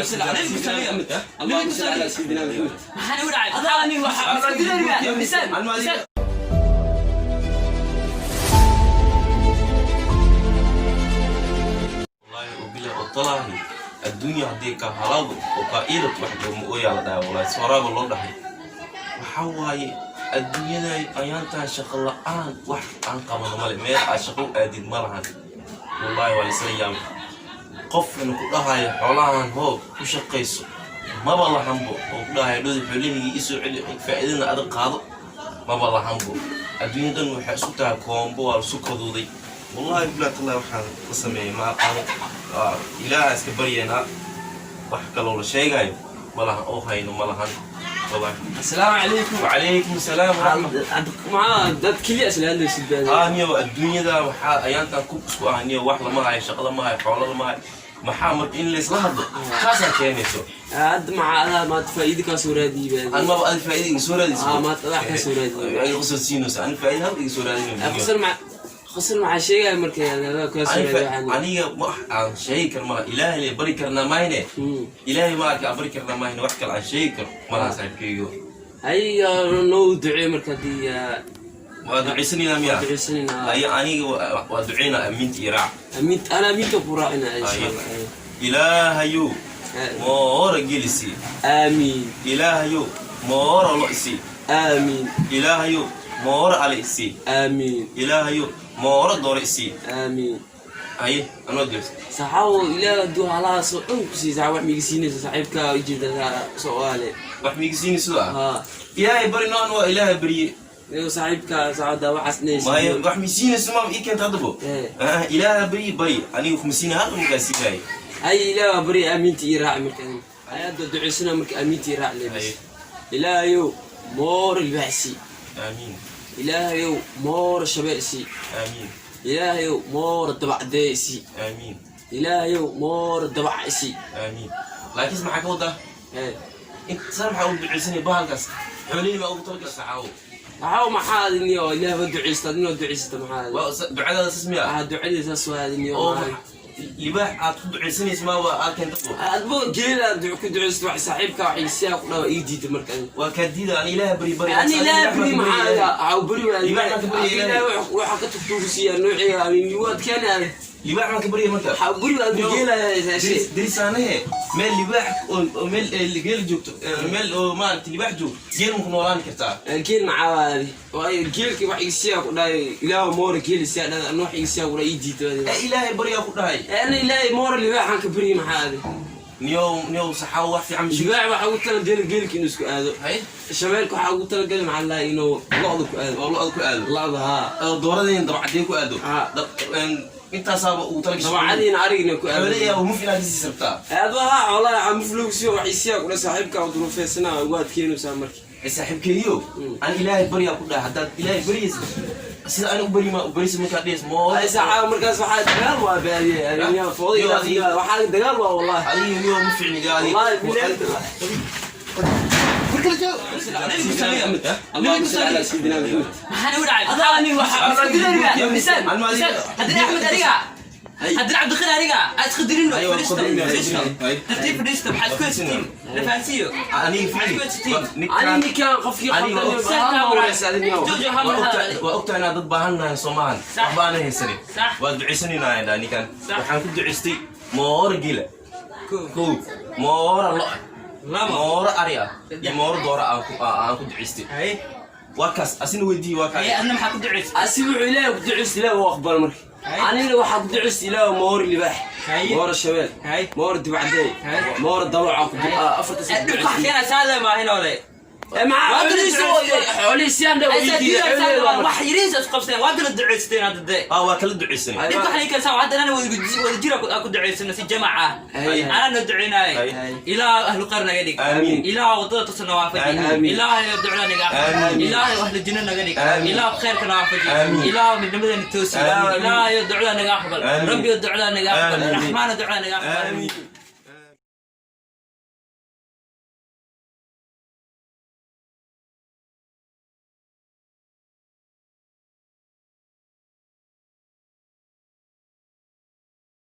صل على سيدنا محمد، اللهم صل على سيدنا محمد. Maxaan igu dhacay? Adaa aniga waxa iska dilayna misaan. Misaan. Wallaahi oo bilahi oo talaahi, adduunya haddii ka halaado oo kaa iilato, wax looma ooyaa la dhahay. Wallahi sooraaba loo dhahay. Waxaa waaye, adduunyada ayaantaan shaqo la'aan, wax aan qabano male, meel aad shaqo u aadid ma lahan. Wallahi waa laisla yaabay. Qofkan ku dhahayo xoolahan hoo ku shaqayso maba lahanbo, oo ku dhahayo dhodi xoolahigii isoo celi, faa'iidana adag qaado, maba lahanbo. Adduunyadan waxay isku tahay koombo, waa lasu kaduuday. Wallahi bilahi tallahi, waxaan la sameeyey ma aqaano. Ilaaha iska baryaynaa, wax kaloo la sheegayo ma lahan oo hayno ma lahan wallahi. Asalaamu calaykum. Wacalaykum asalaam waraxmat. Maxaa dad keliya isla hadlaysid baad? Haa niyo, adduunyada waxaa ayaantan ku isku ah niyo, wax lama hayo, shaqo lama hayo, xoolo lama hayo. Maxaa marka in laysla hadlo taasaa keenayso. Hadda maxaa adaa maanta faa'iido kaa soo raadiyey baad? An maba adi faa'iida iga soo raadaysa. Ah, maanta adaa kaa soo raadiyey. Ay qosol siinaysa, ani faa'iida hal iga soo raadinayo. Qosol ma qosol, maxaa sheegaya marka adaa kaa soo raadiyey waxaan? Aniga wax aan sheegi kar malaha. Ilaahay le bari karnaa mahine. Ilaahay ma arka aan bari karnaa mahine, wax kale aan sheegi karo malaha, saaxiibkeygo. Hay, noo ducee marka haddii. Waa ducaysanaynaa miya? Duceysanayna. Ay, aniga waa ducaynaa, amiinta iyo raac. Amiin, ana amiinta ku raacina insha Allah. Ilaahayow moora gelisi. Aamiin. Ilaahayow moora lo isi. Aamiin. Ilaahayow moora ale isi. Aamiin. Ilaahayow moora dooro isi. Aamiin. Haye, anoo dirsa. Saxaawo, ilaah hadduu halahaasoo dhan ku siiy, saxa wax miiga siinaysa saaxiibkaa ujeeda sooaale? Wax miiga siinayso ah? Haa. Ilaahay bari noon, waa ilaahay barye. Nigo saaxiibkaa saacadda waxaas maayo dhehaysa. Wax misiinayso maama ii keenta haddabo. Eh. Ilaaha barye bari, aniga kumisiina hal markaa siinaay. Hay, ilaah waa bari, aamiinta ii raaci marka. Hay, hadda duceysana marka, aamiinta ii raaci leebis. Haye. Ilaahayow moor ilbaaxsi. Aamiin. Ilaahayow moor shabeelsi. Aamiin. Ilaahayow moor dabacdeesi. Aamiin. Ilaahayow moor dabacsi. Aamiin. Laakiinse maxaa ka wadaa? Eh. Inta maxaa ugu ducaysanaya bahalkaas? Xoolihii maa ugu talagalay, saxaawo? Waxaa maxaa adiniyo ilaah ba duceysta, adinoo duceysata maxaa? Waa ducadaada sas miya? Ah, ducadii saas waa adiniyo. Oo libaax aad ku ducaysanaysa maa waa aad keentabo? Adbo geela ku duceysta, wax saaxiibka wax isiyaa ku dhawa ii diida marka. Waa kaa diida. Ani ilaaha bari bari. Ani ilaah beri maxaa aa beri waa. Libaax maa ka barya Ilaahay? Ilaah waxa ka tugtuugsiya noociga amin waad keenay. Libaax maa ka barya marka? Waxaa beri waa geela. Darisaanahe meel libaax oo meel geel joogto, meel oo maaragtay libaax joogto, geel ma ku noolaan kartaa? Geel maxaa waadi? Waayo geelki wax igsiyaa ku dhahay, ilaah moora geel isiyaa dhahay, anna wax igsiyaa ku dhahay ii diida. Ee ilaahay baryaa ku dhahay. Ana ilaahay moora libaaxaan ka baryi maxaa adi? Niyow niyow, saxaawo, wax fiican ma sheegi. Libaax waxaa ugu talagelay geelka inuu isku aado. Hay. Shabeelka waxaa ugu talagalay maxaa la dhahay inuu lo'da ku aado. Oo lo-da ku aado. Lo'da, haa. Oo dooradeen dabacadee ku aado. Ah. Intaasaaba ugu talagashay. Dabacadiina arigina ku aado. Xoolayaa muf inaad kasii rabtaa. Adba haa, xoolaha camuf lagu siiyo wax isiyaa ku dhahay saaxiibka oo duruufeysana ugu adkeynaysaa marka. Ee saaxiibkeeyo, aan ilaahay baryaa ku dhahay, haddaad ilaahay baryaysa sida aan u bari ma u barisa markaad dhehaysa moo. Ay saxaab, markaas waxaa dagaal waa baadiye fooday, waxaa dagaal waa wallahi. Adiga niyow ma ficniga adiga. Wallahi bilahi. اللهم صل على سيدنا محمد. Maxaan igu dhacay? Adaa aniga waxa iska dilayna misaan. Misaan haddana Axmed aniga, haddana Cabdiqani aniga aad iska dilino. Aywa, fadhiista. qadrina. Fadhiista. Hay. Tartiib fadhiista. Maxaad isku haysatiin? La fahansiiyo. Aniga Maxaad isku haysatiin? ani ninkan qofkii Aniga Jojo, hal mar hadal. Waa ogtahay inaad dad baahan nahay Soomahan. Sax. Waxba aanan haysanin. Sax. Waa ducaysanaynaa dhaa ninkan. Sax. Waxaan ku ducaystay moora gela. Kow. Kow, moora lo, Labo. moora ari ah iyo moora doora aan ku ducaystay. Hay. Waa kaas, asina weydii, waa Hay, kaas. adna maxaa ku ducaysay? Asi wuxuu ilaahay ku duceysta ilaahay wuu aqbal marka. Hay. Anina waxaa ku duceysta ilaahay moor libaax, Hay. moor shabeel, Hay. moor dibacdey, Hay. moor dawaca ku afarta. Dhulka wax keenaa saale maahin ole. Maxaa Waa kala xoolihiisa? duceysteen. Xoolihiisiyaan dha. Wax yariis isku qabsteen, waa kala ducaysteen hadda dee. Ah, waa kala ducaysanay. Hay. Dhibka waxay keensaa hadda anana wada jira ku ducaysano si jamac ah. Hay. Anaa noo duceynaay. Hay. Ilaah ahlu khayr naga dhig. Aamiin. Ilaah wadada tusa na waafaji. Aamiin. Ilaahay ducada naga aqbal. Aamiin. Ilaahay ahlu jinno naga dhig. Aamiin. Ilaah khayrka na waafaji. Aamiin. Ilaah midnimadana toosi. Aamiin. Ilaahay ducada naga aqbal. Aamiin. Rabbi ducada naga aqbal. Aamiin. Raxmaana ducada naga aqbal. Aamiin.